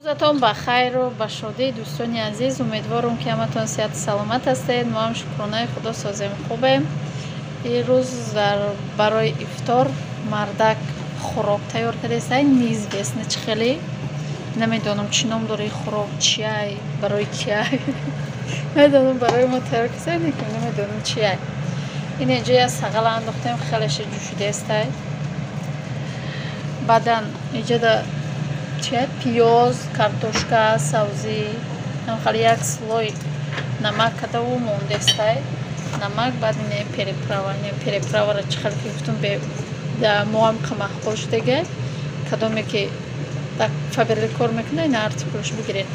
Рӯзатон ба хайру ба шодӣ, дӯстони азиз. Умедворам, ки ҳаматон сиҳату саломат ҳастед. Мо ҳам, шукронаи Худо, созем, хубем. Ирӯз барои ифтор мардак хӯрок тайёр кардааст. Неизвестно чӣ хеле, намедонам, чӣ ном дора хӯрок, чиай, барои киай, намедонам. Барои мо тайёр кардааст, лекин намедонам чиай. Ин инҷо я сағала андохтем, хелеше ҷӯшидаестай. Баъдан иҷода чия, пиёз, картошка, савзӣ, хали як слой намак кардаву мондестай намак. Баъд ине приправа, ине приправа ра чӣ хеле ки гуфтум, мо ҳам маъқул шудага. Кадоме ки дар Фаберлик кор мекунад, ина артикул ш бигиред.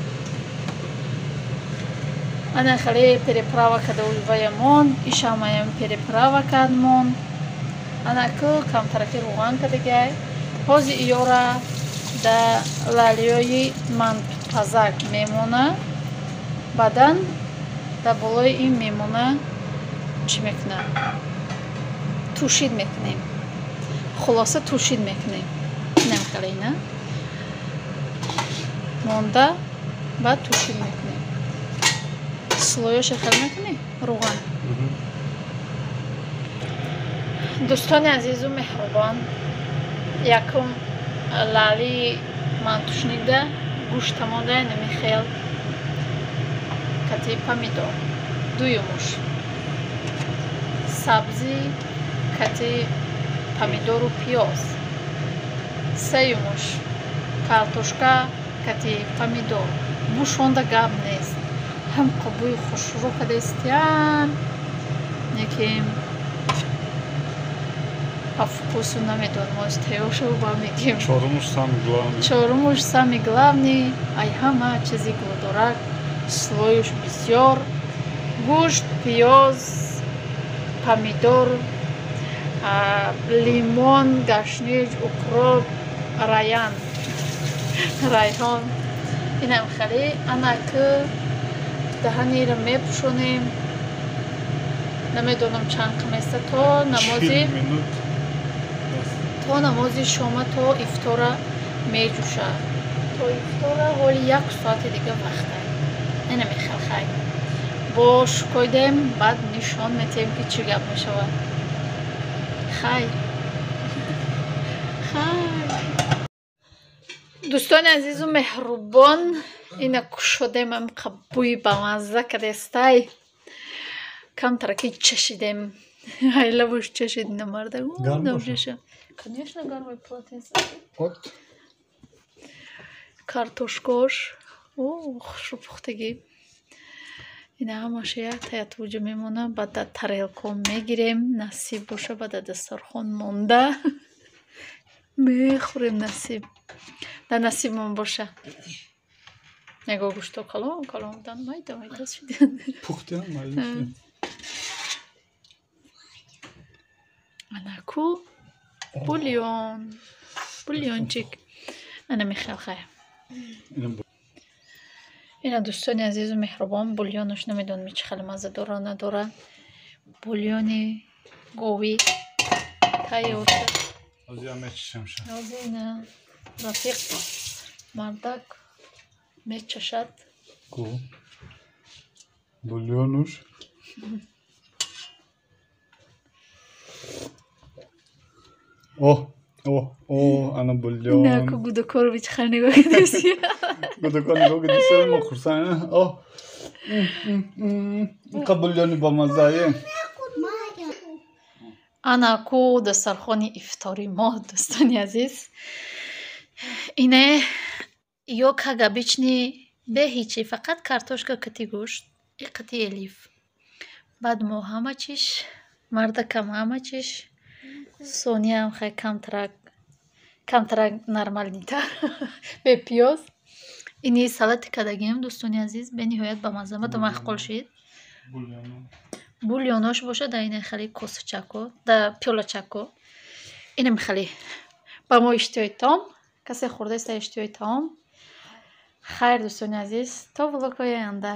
Ана хеле приправа кардаву ваямон ишамаям приправа кардмон. Ана ку камтараки рӯған кардагай. Ҳози иёра да лалиёи мантупазак мемона, баъдан дар болои ин мемона. Чӣ мекунам? Тушить мекунем, хулоса, тушить мекунем. Инам хеле ина монда, баъд тушить мекунем. Слой ёша хел мекунӣ рӯған. Дӯстони азизу меҳрубон, якум лали мантушнида гӯшта монда, инами хел кати помидор. Дуюмуш сабзӣ кати помидору пиёз. Сеюмуш картошка кати помидор. Бушонда гап нест, ҳам бӯи хушрӯ кадаистиян, лекин по вкусу намедонам. Оз тайёр шава, ба мегем. Чорумуш самый главный. Чорумуш самый главный, ай ҳама чизи гулдорак, слой юш бисёр: гӯшт, пиёз, помидор, лимон, гашнич, укроп, раян, райҳон. Инам хеле. Ана ки даҳаниро мепӯшонем, намедонам чанд қиместа, то намози шома, то ифтора меҷӯшад. То ифтора ҳоли як соати дига вақта. Инами хелхай бо шукойдем, баъд нишон метиҳем, ки чӣ гап мешавад. Хайр, хайр, дӯстони азизу меҳрубон. Ина кушодем, амқа бӯи бамазза кадестай. Камтараки чашидем, айлабуш чашид намарда. Конечно, гармой полотенце. Картошкош хушрӯ пухтагӣ. Ина ҳамаша як таятвуҷа мемона, баъд дар тарелка мегирем. Насиб боша, баъд дар дастархон монда мехӯрем. Насиб дар насибмон боша. Него, гӯшто калон калон будан, майда майда шудиан. Пухтиан. Анаку бульон, бульончик ана михел. Хай, ина, дӯстони азизу меҳрубон, бульонош намедонам чӣ хеле мазза дора, надора. Бульони говӣ тайёр шуд. Ина рафиқ мардак мечашад. Бульонуш. О, о, о, ана бульон. Наку гудокоро чӣ хел нигоҳ кардеси. Гудокор нигоҳ кардеси, мо хурсанд. О, инқа бульони бамаззае. Ана ку дастархони ифтори мо, дӯстони азиз. Ине ё как обычный, бе ҳичи, фақат картошка кати гӯшт и қати элиф. Баъд мо ҳама чиш, мардакам ҳама чиш, сониям хай камтарак, камтарак, нормальный тар, бе пиёз. Ини салати кардагием, дӯстони азиз, бениҳоят бамазза, мада маъқул шид. Бульонош бошад да ина хеле косачако, да пиёлачако. Инам хеле ба мо иштиҳои том, касе хӯрдаиста, иштиҳои таом. Хайр, дӯстони азиз, то влогҳои оянда.